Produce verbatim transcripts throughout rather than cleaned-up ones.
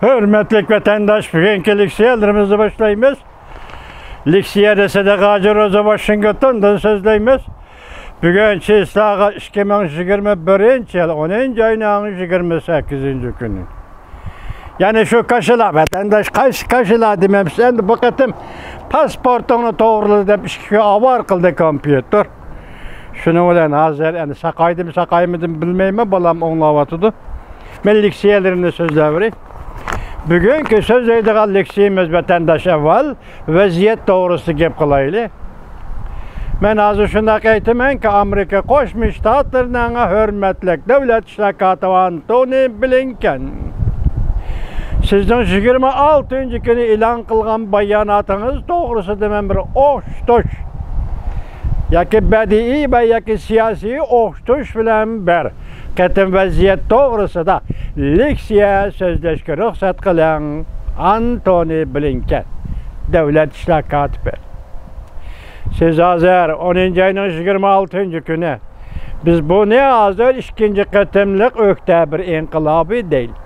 ھۆرمەتلىك ۋەتەنداش، بۈگۈنكى لېكسىيەلىرىمىزنى باشلايمىز. لېكسىيەدە سىدىق ھاجى روزى ۋاشىنگتوندىن سۆزلەيمىز. بۈگۈن چىسلاغا ئىككى مىڭ يىگىرمە بىرىنچى يىل ئونىنچى ئاينىڭ يىگىرمە سەككىزىنچى كۈنى. يەنى شۇ كاشىلا، ۋەتەنداش، قايسى كاشىلا دېمەمسىز؟ ئەمدى بۇ قېتىم پاسپورتۇڭنى توغرىلا دەپ ئىككى كۈن ئاۋارە قىلدى كومپيۇتېر. شۇنىڭ بىلەن ھازىر ئەنە ساقايدىمۇ، ساقايمىدىمۇ بىلمەيمەن، بالام ئوڭلاۋاتىدۇ. مەن لېكسىيەلىرىمنى سۆزلەۋېرەي. بۈگۈنكى سۆزلەيدىغان لېكسىيىمىز، ۋەتەنداش، ئەۋۋەل ۋەزىيەت توغرىسىدا گەپ قىلايلى. مەن ھازىر شۇنداق ئېيتىمەنكى، ئامېرىكا قوشما شتاتلىرىنىڭ ھۆرمەتلىك دۆلەت ئىشلار كاتىپى ئانتونى بلىنكېن، سىزنىڭ يىگىرمە ئالتىنچى كۈنى ئېلان قىلغان باياناتىڭىز توغرىسىدا مەن بىر ئوخشىتىش ياكى بەدىئىي ۋە ياكى سىياسىي ئوخشىتىش بىلەن بىر قېتىم ۋەزىيەت توغرىسىدا لېكسىيە سۆزلەشكە رۇخسەت قىلىڭ. ئانتونى بلىنكېن، دۆلەت ئىشلار كاتىپى. سىز ھازىر ئونىنچى ئاينىڭ يىگىرمە ئالتىنچى كۈنى، بىز بۇنى ھازىر ئىككىنچى قېتىملىق ئۆكتەبىر ئىنقىلابى دەيلى.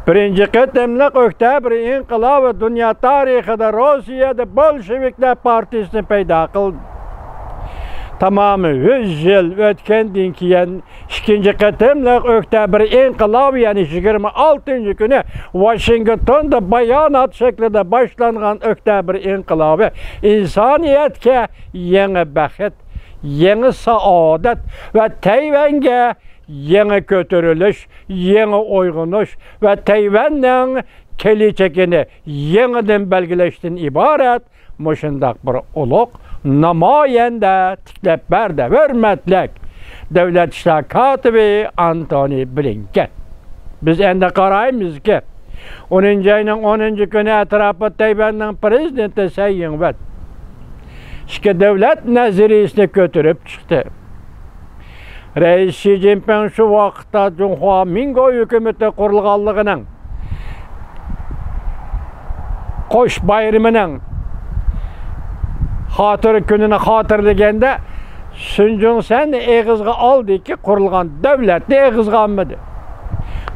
بىرىنچى قېتىملىق ئۆكتەبىر ئىنقىلابى دۇنيا تارىخىدا روسىيەدە بولشېۋىكلار پارتىيىسىنى پەيدا قىلدى. تامامى يۈز يىل ئۆتكەندىن كېيىن، ئىككىنچى قېتىملىق ئۆكتەبىر ئىنقىلابى، يەنى يىگىرمە ئالتىنچى كۈنى ۋاشىنگتوندا بايانات شەكلىدە باشلانغان ئۆكتەبىر ئىنقىلابى ئىنسانىيەتكە يېڭى بەخت، يېڭى سائادەت ۋە تەيۋەنگە يېڭى كۆتۈرۈلۈش، يېڭى ئويغىنىش ۋە تەيۋەننىڭ كېلىچىكىنى يېڭىدىن بەلگىلەشتىن ئىبارەت مۇشۇنداق بىر ئۇلۇغ نامايەندە تىكلەپ بەردى، ھۆرمەتلىك دۆلەت ئىشلار كاتىپى ئانتونى بلىنكېن. بىز ئەمدى قارايمىزكى، ئونىنچى ئاينىڭ ئونىنچى كۈنى ئەتراپىدا تەيۋەننىڭ پىرېزىدېنتى سەي يىڭۋېن ئىككى دۆلەت نەزەرىيىسىنى كۆتۈرۈپ چىقتى. رەئىس شى جىنپىڭ شۇ ۋاقىتتا جۇڭخۇا مىڭگو ھۆكۈمىتى قۇرۇلغانلىقىنىڭ، قوش بايرىمىنىڭ خاتىرە كۈنىنى خاتىرىلىگەندە، سۈن جۇڭسەننى ئېغىزغا ئالدىكى، قۇرۇلغان دۆلەتنى ئېغىزغا ئالمىدى.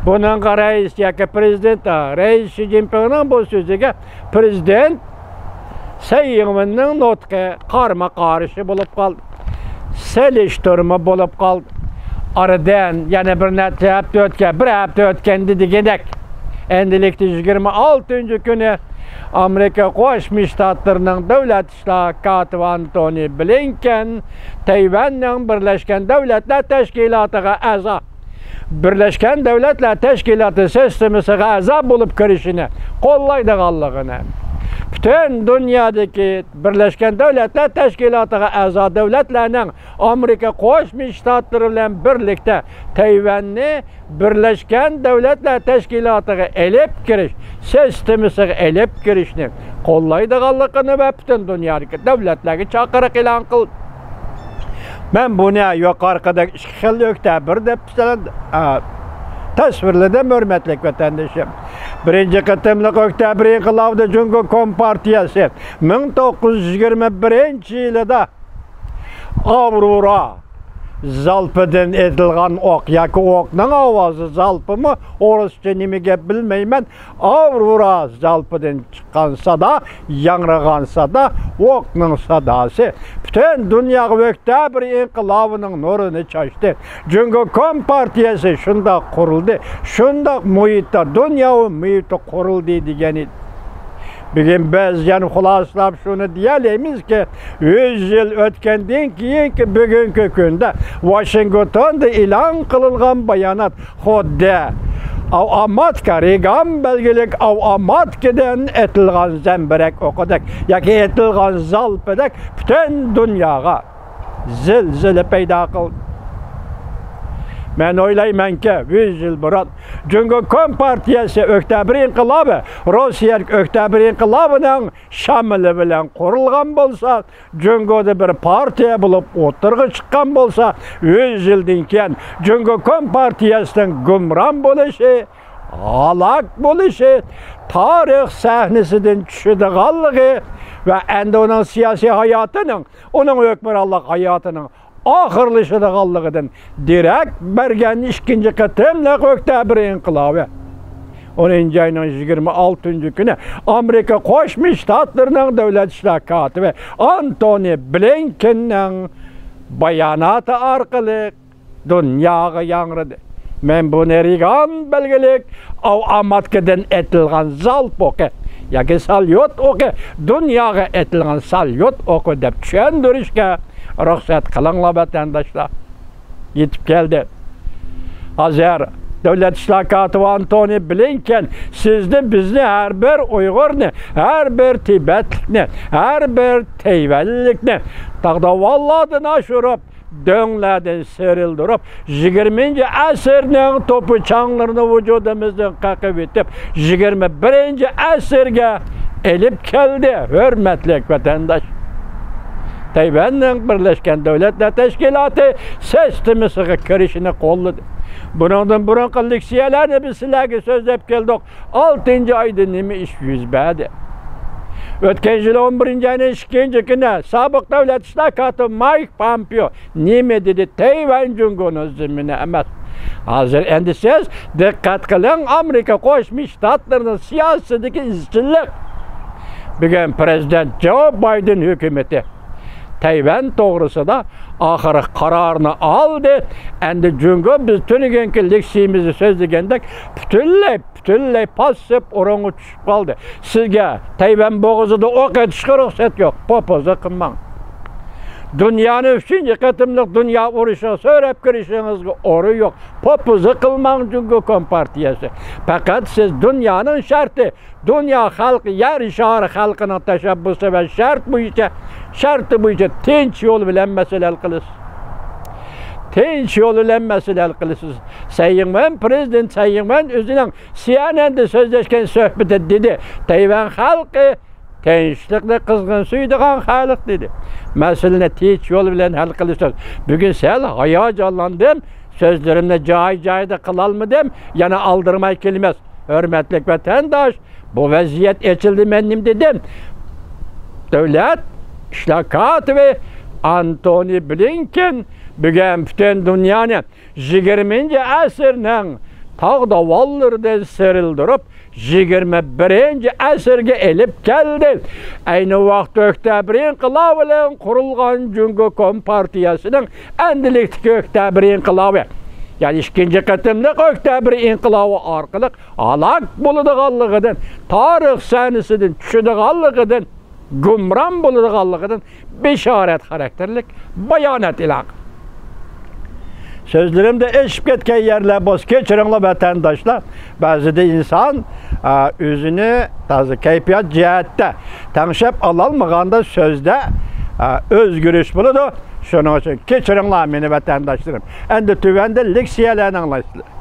بۇنىڭغا رەئىس ياكى پىرېزىدېنت، رەئىس شى جىنپىڭنىڭ بۇ سۆزىگە پىرېزىدېنت سەي يىڭۋېننىڭ نۇتقى قارىمۇ قارشى بولۇپ قالدى. سېلىشتۇرما بولۇپ قالدى. ئارىدىن يەنە بىر نەچچە ھەپتە ئۆتكەن، بىر ھەپتە ئۆتكەندە دېگۈدەك، ئەمدىلىكتە يىگىرمە ئالتىنچى كۈنى ئامېرىكا قوشما شتاتلىرىنىڭ دۆلەت ئىشلار كاتىپى ئانتونى بلىنكېن تەيۋەننىڭ بىرلەشكەن دۆلەتلەر تەشكىلاتىغا ئەزا، بىرلەشكەن دۆلەتلەر تەشكىلاتى سىستېمىسىغا ئەزا بولۇپ كىرىشىنى قوللايدىغانلىقىنى، پۈتۈن دۇنيادىكى بىرلەشكەن دۆلەتلەر تەشكىلاتىغا ئەزا دۆلەتلەرنىڭ ئامېرىكا قوشما شتاتلىرى بىلەن بىرلىكتە تەيۋەننى بىرلەشكەن دۆلەتلەر تەشكىلاتىغا ئېلىپ كىرىش، سىستېمىسىغا ئېلىپ كىرىشنى قوللايدىغانلىقىنى ۋە پۈتۈن دۇنيادىكى دۆلەتلەرگە چاقىرىق ئېلان قىلدى. مەن بۇنى يۇقىرىقىدەك ئىككى خىل ئۆكتەبىر دەپ، مەسىلەن، ئا، تەسۋىرلىدىم، ھۆرمەتلىك ۋەتەندىشىم. بىرىنچى قېتىملىق ئۆكتەبىر ئىنقىلابىدا جۇڭگو كومپارتىيەسى مىڭ توققۇز يۈز يىگىرمە بىرىنچى يىلىدا ئاۋرورا زالپىدىن ئېتىلغان ئوق ياكى ئوقنىڭ ئاۋازى، زالپىمۇ ئورۇسچە نېمە گەپ بىلمەيمەن، ئاۋرورا زالپىدىن چىققان سادا، ياڭرىغان سادا، ئوقنىڭ ساداسى پۈتۈن دۇنياغا ئۆكتەبىر ئىنقىلابىنىڭ نۇرىنى چاچتى. جۇڭگو كومپارتىيەسى شۇنداق قۇرۇلدى، شۇنداق مۇھىتتا، دۇنياۋى مۇھىتتا قۇرۇلدى دېگەن ئىدى. بۈگۈن بىز يەنە خۇلاسىلاپ شۇنى دېيەلەيمىزكى، يۈز يىل ئۆتكەندىن كېيىنكى بۈگۈنكى كۈندە ۋاشىنگتوندا ئېلان قىلىنغان بايانات خۇددى ئاۋاماتكا، رېگان بەلگىلىك ئاۋاماتكىدىن ئېتىلغان زەمبىرەك ئوقىدەك ياكى ئېتىلغان زالپىدەك پۈتۈن دۇنياغا زىلزىلە پەيدا قىلدى. مەن ئويلايمەنكى، يۈز يىل بۇرۇن جۇڭگو كومپارتىيەسى ئۆكتەبىر ئىنقىلابى، روسىيە ئۆكتەبىر ئىنقىلابىنىڭ شامىلى بىلەن قۇرۇلغان بولسا، جۇڭگودا بىر پارتىيە بولۇپ ئوتتۇرىغا چىققان بولسا، يۈز يىلدىن كېيىن جۇڭگو كومپارتىيەسىنىڭ گۇمران بولۇشى، ھالاك بولۇشى، تارىخ سەھنىسىدىن چۈشىدىغانلىقى ۋە ئەمدى ئۇنىڭ سىياسىي ھاياتىنىڭ، ئۇنىڭ ھۆكۈمرانلىق ھاياتىنىڭ ئاخىرلىشىدىغانلىقىدىن دېرەك بەرگەن ئىككىنچى قېتىملىق ئۆكتەبىر ئىنقىلابى. ئونىنچى ئاينىڭ يىگىرمە ئالتىنچى كۈنى ئامېرىكا قوشما شتاتلىرىنىڭ دۆلەت ئىشلار كاتىپى ئانتونى بلىنكېننىڭ باياناتى ئارقىلىق دۇنياغا ياڭرىدى. مەن بۇنى رېگان بەلگىلىك ئاۋتوماتكىدىن ئېتىلغان زالپ ئوقى ياكى ساليۇت ئوقى، دۇنياغا ئېتىلغان ساليۇت ئوقى دەپ چۈشەندۈرۈشكە رۇخسەت قىلىڭلار، ۋەتەنداشلار. يېتىپ كەلدى. ھازىر دۆلەت ئىشلار كاتىپى ئانتونى بلىنكېن سىزنى، بىزنى، ھەر بىر ئۇيغۇرنى، ھەر بىر تىبەتلىكنى، ھەر بىر تەيۋەنلىكنى تاغ-داۋانلاردىن ئاشۇرۇپ، دۆڭلەردىن سىيرىلدۇرۇپ، يىگىرمىنچى ئەسىرنىڭ توپا چاڭلىرىنى ۋۇجۇدىمىزدىن قېقىۋېتىپ، يىگىرمە بىرىنچى ئەسىرگە ئېلىپ كەلدى، ھۆرمەتلىك ۋەتەنداش. تەيۋەننىڭ بىرلەشكەن دۆلەتلەر تەشكىلاتى سىستېمىسىغا كىرىشىنى قوللىدى. بۇنىڭدىن بۇرۇنقى لېكسىيەلەرنى بىز سىلەرگە سۆزلەپ كەلدۇق. ئالتىنچى ئايدا نېمە ئىش يۈز بەردى؟ ئۆتكەن يىل ئون بىرىنچى ئاينىڭ ئىككىنچى كۈنى سابىق دۆلەت ئىشلار كاتىپى مايك پامپېئو نېمە دېدى؟ تەيۋەن جۇڭگونىڭ زېمىنى ئەمەس. ھازىر ئەندى سىز دىققەت قىلىڭ، ئامېرىكا قوشما شتاتلىرىنىڭ سىياسىتىدىكى ئىزچىللىق. بۈگۈن پىرېزىدېنت جو بايدېن ھۆكۈمىتى تەيۋەن توغرىسىدا ئاخىرقى قارارنى ئالدى. ئەندى جۇڭگو بىز تۈنۈگۈنكى لېكسىيىمىزدا سۆزلىگەندەك پۈتۈنلەي، پۈتۈنلەي پاسسىپ ئورۇنغا چۈشۈپ قالدى. سىزگە تەيۋەن بوغۇزىدا ئوق ئېتىشقا رۇخسەت يوق. پوپوزا قىلماڭ. دۇنيانى ئۈچىنچى قېتىملىق دۇنيا ئۇرۇشىغا سۆرەپ كىرىشىڭىزگە ئورۇن يوق. پوپوزا قىلماڭ جۇڭگو كومپارتىيەسى. پەقەت سىز دۇنيانىڭ شەرتى، دۇنيا خەلقى، يەر شارى خەلقىنىڭ تەشەببۇسى ۋە شەرت بويىچە، شەرتى بويىچە تىنچ يول بىلەن مەسىلە ھەل قىلىسىز. تىنچ يول بىلەن مەسىلە ھەل قىلىسىز. سەي يىڭۋەن، پىرېزىدېنت سەي يىڭۋەن ئۆزىنىڭ سى ئېن ئېندا سۆزلەشكەن سۆھبىتىدە دېدى، تەيۋەن خەلقى تىنچلىقنى قىزغىن سۆيىدىغان خەلق دېدى. مەسىلىنى تىنچ يول بىلەن ھەل قىلىسىز. بۈگۈن سەل ھاياجانلاندىم. سۆزلىرىمنى جايى-جايىدا قىلالمىدىم. يەنە ئالدىرىماي كېلىمىز. ھۆرمەتلىك ۋەتەنداش، بۇ ۋەزىيەت ئېچىلدى، مەن نېمە دېدىم؟ دۆلەت ئىشلار كاتىپى ئانتونى بلىنكېن بۈگۈن پۈتۈن دۇنيانى يىگىرمىنچى ئەسىرنىڭ تاغ داۋانلىرىدىن سىيرىلدۇرۇپ، يىگىرمە بىرىنچى ئەسىرگە ئېلىپ كەلدى. ئەينى ۋاقىتتا ئۆكتەبىر ئىنقىلابى بىلەن قۇرۇلغان جۇڭگو كومپارتىيەسىنىڭ ئەمدىلىكتىكى ئۆكتەبىر ئىنقىلابى، يەنى ئىككىنچى قېتىملىق ئۆكتەبىر ئىنقىلابى ئارقىلىق ھالاك بولىدىغانلىقىدىن، تارىخ سەھنىسىدىن چۈشىدىغانلىقىدىن، گۇمران بولىدىغانلىقىدىن بېشارەت خاراكتېرلىك بايانات ئېلان قىلدى. سۆزلىرىمدە ئېشىپ كەتكەن يەرلەر بولسا كەچۈرۈڭلار ۋەتەنداشلار. بەزىدە ئىنسان، ئا، ئۆزىنى تازا كەيپىيات جەھەتتە تەڭشەپ ئالالمىغاندا سۆزدە، ئا، ئۆزگىرىش بولىدۇ. شۇنىڭ ئۈچۈن كەچۈرۈڭلار مېنى ۋەتەنداشلىرىم. ئەمدى تۆۋەندە لېكسىيەلەرنى ئاڭلايسىلەر.